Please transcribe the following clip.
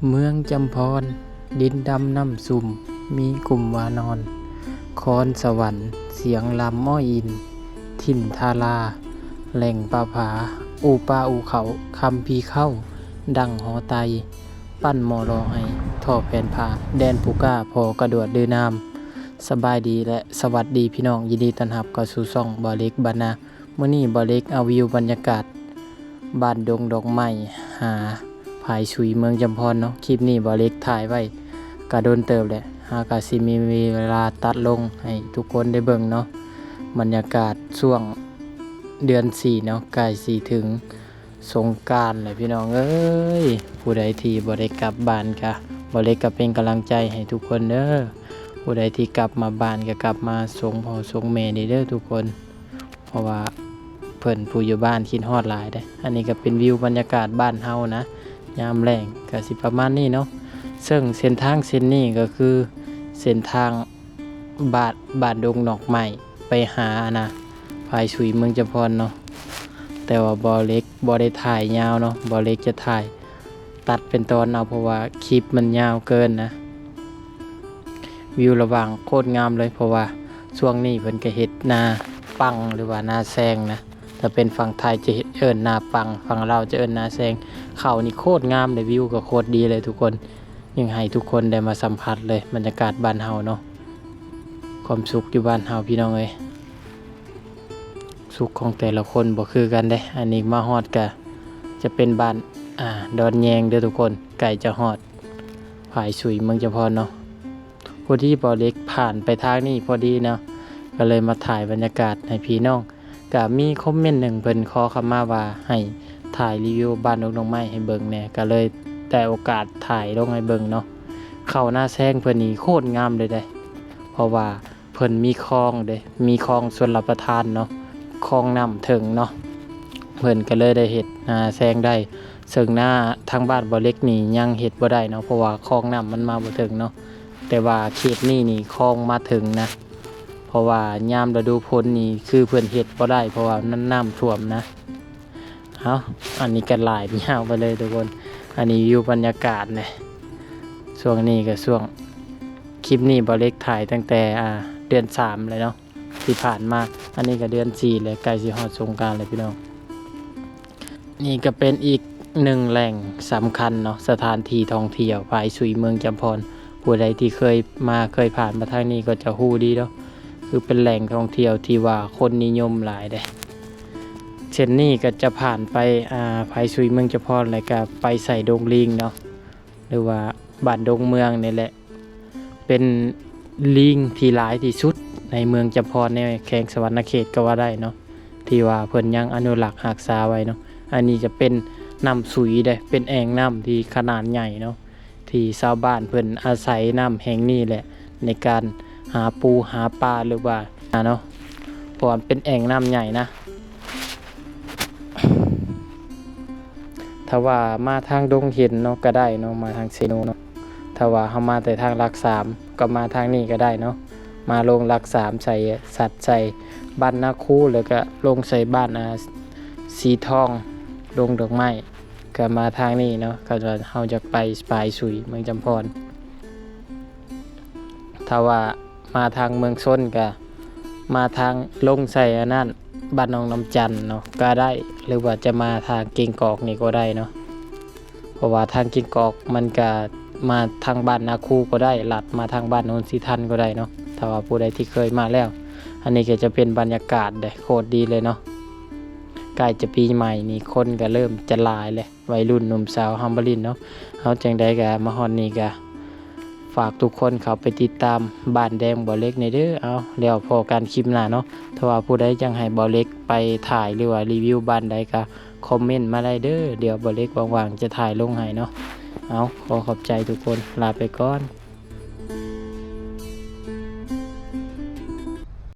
ເມືອງຈຳພອນ ດິນດຳນ້ຳຊຸ່ມ ມີກຸ່ມວານອນ, ຄອນສະຫວັນ ສຽງລຳອ້ອຍອິນ, ຖິ່ນທາລາ ແຫຼ່ງປ່າຜາ ອູປ່າອູເຂົາ ຄຳພີເຄົ້າ ດັງຫໍໄຕ ປັ້ນໝໍຫຼໍ່ໄຫ ທໍ່ແຜ່ນຜ້າ ແດນຜູ້ກ້າ ພໍກະດວດດືນາມ. ສະບາຍດີ ແລະ ສະຫວັດດີພີ່ນ້ອງ, ຍິນດີຕ້ອນຮັບເຂົ້າສູ່ຊ່ອງບ່າວເລັກບ້ານນາ. ມື້ນີ້ບ່າວເລັກເອົາວິວບັນຍາກາດບ້ານດົງດອກໄມ້ ຫາ ພາຍສຸຍ ເມືອງຈຳພອນເນາະ. ຄລິບນີ້ບ່າວເລັກຖ່າຍໄວ້ກະດົນເຕີບແຫຼະ, ຫາກະຊິມີເວລາຕັດລົງໃຫ້ທຸກຄົນໄດ້ເບິ່ງເນາະ. ບັນຍາກາດຊ່ວງເດືອນສີ່ເນາະ, ໃກ້ຊິເຖິງສົງການແລ້ວພີ່ນ້ອງເອີຍ. ຜູ້ໃດທີ່ບໍ່ໄດ້ກັບບ້ານກະ ບ່າວເລັກກະເປັນກຳລັງໃຈໃຫ້ທຸກຄົນເດີ. ຜູ້ໃດທີ່ກັບມາບ້ານກະກັບມາສົ່ງພໍ່ສົ່ງແມ່ເດີ ເດີທຸກຄົນ. ເພາະວ່າເພິ່ນຜູ້ຢູ່ບ້ານຄິດຮອດຫຼາຍເດ້. ອັນນີ້ກະເປັນວິວບັນຍາກາດບ້ານເຮົານະ ຍາມແລ້ງກະຊິປະມານນີ້ເນາະ. ເຊິ່ງເສັ້ນທາງເສັ້ນນີ້ກະຄືເສັ້ນທາງບ້ານ ບ້ານດົງດອກໄມ້ ໄປຫາ ອັນນະ ພາຍສຸຍ ເມືອງຈຳພອນເນາະ. ແຕ່ວ່າບ່າວເລັກບໍ່ໄດ້ຖ່າຍຍາວເນາະ, ບ່າວເລັກຈະຖ່າຍ ຕັດເປັນຕອນເອົາ ເພາະວ່າຄລິບມັນຍາວເກີນນະ. ວິວລະຫວ່າງໂຄດງາມເລີຍ, ເພາະວ່າຊ່ວງນີ້ເພິ່ນກະເຮັດນາປັງ ຫຼືວ່ານາແຊງນະ. ຖ້າເປັນຝັ່ງໄທຈະເອີ້ນນາປັງ, ຝັ່ງລາວຈະເອີ້ນນາແຊງ. ເຂົ້ານີ້ໂຄດງາມເລີຍ, ວິວກະໂຄດດີເລີຍທຸກຄົນ. ຢາກໃຫ້ທຸກຄົນໄດ້ມາສຳຜັດເລີຍ ບັນຍາກາດບ້ານເຮົາເນາະ. ຄວາມສຸກຢູ່ບ້ານເຮົາພີ່ນ້ອງເອີຍ. ສຸກຂອງແຕ່ລະຄົນບໍ່ຄືກັນເດ້. ອັນນີ້ມາຮອດກະຈະເປັນບ້ານ ອາ ດອນແຍງເດີທຸກຄົນ, ໃກ້ຈະຮອດພາຍສຸຍ ເມືອງຈຳພອນເນາະ. ພໍດີບ່າວເລັກຜ່ານໄປທາງນີ້ພໍດີເນາະ, ກະເລີຍມາຖ່າຍບັນຍາກາດໃຫ້ພີ່ນ້ອງ. ກະມີຄອມເມັນໜຶ່ງເພິ່ນຂໍເຂົ້າມາວ່າໃຫ້ຖ່າຍຣີວິວບ້ານດົງດອກໄມ້ໃຫ້ເບິ່ງແດ່, ກະເລີຍໄດ້ໂອກາດຖ່າຍລົງໃຫ້ເບິ່ງເນາະ. ເຂົ້ານາແຊງເພິ່ນນີ້ໂຄດງາມເລີຍເດ້, ເພາະວ່າ ເພິ່ນມີຄອງເດ້ ມີຄອງຊົນລະປະທານເນາະ, ຄອງນ້ຳເຖິງເນາະ. ເພິ່ນກະເລີຍໄດ້ເຮັດນາແຊງໄດ້. ເຊິ່ງນາທາງບ້ານບ່າວເລັກນີ້ຍັງເຮັດບໍ່ໄດ້ເນາະ, ເພາະວ່າຄອງນ້ຳມັນມາບໍ່ເຖິງເນາະ. ແຕ່ວ່າເຂດນີ້ນີ້ຄອງມາເຖິງນະ, ເພາະວ່າຍາມລະດູຝົນນີ້ຄືເພິ່ນເຮັດບໍ່ໄດ້ ເພາະວ່າມັນນ້ຳຖ້ວມນະ. ເອົາ ອັນນີ້ກະຫຼາຍຍາວໄປເລີຍທຸກຄົນ. ອັນນີ້ວິວບັນຍາກາດນະ ຊ່ວງນີ້ກະຊ່ວງ ຄລິບນີ້ບ່າວເລັກຖ່າຍຕັ້ງແຕ່ ອາ ເດືອນສາມເລີຍເນາະ ທີ່ຜ່ານມາ. ອັນນີ້ກະເດືອນສີ່ແລ້ວ ໃກ້ຊິຮອດສົງການແລ້ວພີ່ນ້ອງ. ນີ້ກະເປັນອີກໜຶ່ງແຫຼ່ງສຳຄັນເນາະ, ສະຖານທີ່ທ່ອງທ່ຽວພາຍສຸຍ ເມືອງຈຳພອນ. ຜູ້ໃດທີ່ເຄີຍມາເຄີຍຜ່ານມາທາງນີ້ກະຈະຮູ້ດີເນາະ, ຄືເປັນແຫຼ່ງທ່ອງທ່ຽວທີ່ວ່າຄົນນິຍົມຫຼາຍເດ້. ເສັ້ນນີ້ກະຈະຜ່ານໄປ ອາ ພາຍສຸຍ ເມືອງຈຳພອນ ແລ້ວກະໄປໃສ່ດົງລີງເນາະ ຫຼືວ່າບ້ານດົງເມືອງນີ້ແຫຼະ. ເປັນລີງທີ່ຫຼາຍທີ່ສຸດໃນເມືອງຈຳພອນ ໃນແຂວງສະຫວັນນະເຂດກະວ່າໄດ້ເນາະ, ທີ່ວ່າເພິ່ນຍັງອະນຸລັກຮັກສາໄວ້ເນາະ. ອັນນີ້ຈະເປັນນ້ຳສຸຍເດ້, ເປັນແອ່ງນ້ຳທີ່ຂະໜາດໃຫຍ່ເນາະ. ທີ່ຊາວບ້ານເພິ່ນອາໄສນ້ຳແຫ່ງນີ້ແຫຼະ ໃນການຫາປູຫາປາ ຫຼືວ່າ ອາ ເນາະ, ເພາະວ່າມັນເປັນແອ່ງນ້ຳໃຫຍ່ນະ. ຖ້າວ່າມາທາງດົງເຫັນເນາະກະໄດ້ເນາະ, ມາທາງເຊໂນເນາະ. ຖ້າວ່າເຮົາມາແຕ່ທາງຫຼັກສາມ ກະມາທາງນີ້ກະໄດ້ເນາະ, ມາລົງຫຼັກສາມ ໃສ່ ສັດໃສ່ບ້ານນາຄູ ແລ້ວກະລົງໃສ່ບ້ານ ອາ ສີທອງ ດົງດອກໄມ້. ກະມາທາງນີ້ເນາະ, ຄັນວ່າເຮົາຢາກໄປປາຍສຸຍ ເມືອງຈຳພອນ. ຖ້າວ່າມາທາງເມືອງຊົນກະມາທາງລົງໃສ່ອັນນັ້ນ ບ້ານໜອງນ້ຳຈັນເນາະກະໄດ້, ຫຼືວ່າຈະມາທາງເກງກອກນີ້ກໍໄດ້ເນາະ. ເພາະວ່າທາງເກງກອກມັນກະມາທາງບ້ານນາຄູກໍໄດ້, ລັດມາທາງບ້ານໂນນສີທັນກໍໄດ້ເນາະ, ຖ້າວ່າຜູ້ໃດທີ່ເຄີຍມາແລ້ວ. ອັນນີ້ກະຈະເປັນບັນຍາກາດເດ້, ໂຄດດີເລີຍເນາະ. ໃກ້ຈະປີໃໝ່ນີ້ ຄົນກະເລີ່ມຈະຫຼາຍແລ້ວ. ໄວລຸ້ນໜຸ່ມສາວເຮົາມາຫຼິ້ນເນາະ. ເອົາ ຈັ່ງໃດກະມາຮອດນີ້ກະຝາກທຸກຄົນເຂົ້າໄປຕິດຕາມບ້ານແດງບໍ່ເຫຼັກແດ່ເດີ. ເອົາ ແລ້ວພໍ້ກັນຄລິບໜ້າເນາະ. ຖ້າວ່າຜູ້ໃດຢາກໃຫ້ບໍ່ເຫຼັກໄປຖ່າຍ ຫຼືວ່າຣີວິວບ້ານໃດກະຄອມເມັນມາໄດ້ເດີ. ດຽວບໍ່ເຫຼັກວ່າງໆຈະຖ່າຍລົງໃຫ້ເນາະ. ເອົາ ຂໍຂອບໃຈທຸກຄົນ. ລາໄປກ່ອນ.